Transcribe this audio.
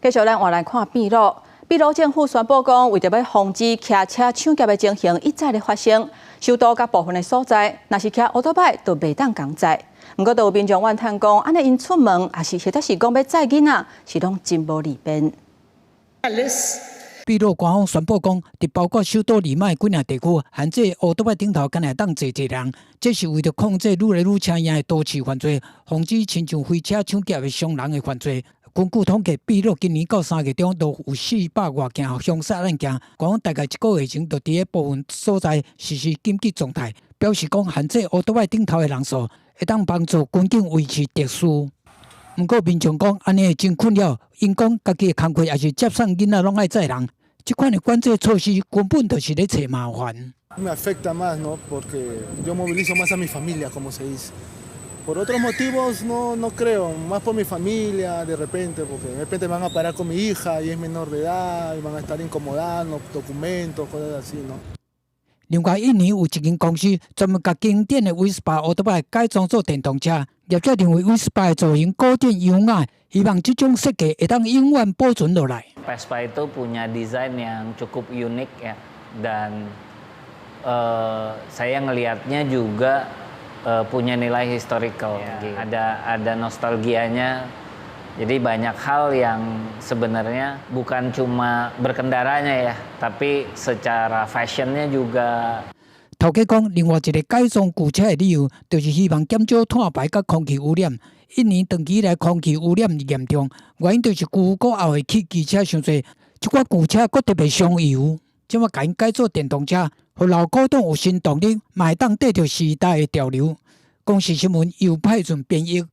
繼續咱換來看秘魯。秘魯政府宣布講，為著欲防止騎車搶劫的情形一再咧發生，首都佮部分的所在，若是騎歐多擺就袂當共載。毋過，都有民眾怨嘆講，按呢𪜶出門，抑是或者是講欲載囡仔，是攏真無利便。秘魯官方宣布講，佇包括首都利馬的幾若地區，限制烏多擺頂頭，干焦會當坐一个人。這是為著控制愈來愈車贏的都市犯罪，防止親像飛車搶劫的傷人的犯罪。根據統計，秘魯今年到3月中都有400外件兇殺案件，講大概一個月前就佇咧部分所在實施緊急狀態，表示講限制烏多擺頂頭的人數，會當幫助軍警維持秩序。毋過民眾講，按呢會真困擾，𪜶講家己的工課抑是接送囡仔攏愛載人，這款的管制措施根本就是咧揣麻煩。 Me afecta más, ¿no? Porque yo movilizo más a mi familia, como se dice. Por otros motivos no, no creo, más por mi familia de repente, porque de repente van a parar con mi hija y es menor de edad y van a estar incomodando, documentos, cosas así, ¿no? 另外，印尼有一間公司專門共經典的 Vespa 烏多擺改裝做電動車，業者認為 Vespa 的造型古典優雅，希望這種設計會當永遠保存落來。 Vespa itu punya desain yang cukup unik ya, dan saya ngelihatnya juga punya nilai historical, gitu. Ada nostalgianya. Jadi banyak hal yang sebenarnya bukan cuma berkendaranya ya, tapi secara fashionnya juga. 頭家講，另外一個改裝舊車的理由，就是希望減少碳排佮空氣污染。印尼長期以來空氣污染嚴重，原因就是舊古後的汽機車傷濟，這寡舊車閣特別傷油。這馬共𪜶改做電動車，予老古董有新動力，嘛會當綴著時代的潮流。公視新聞由派准編譯。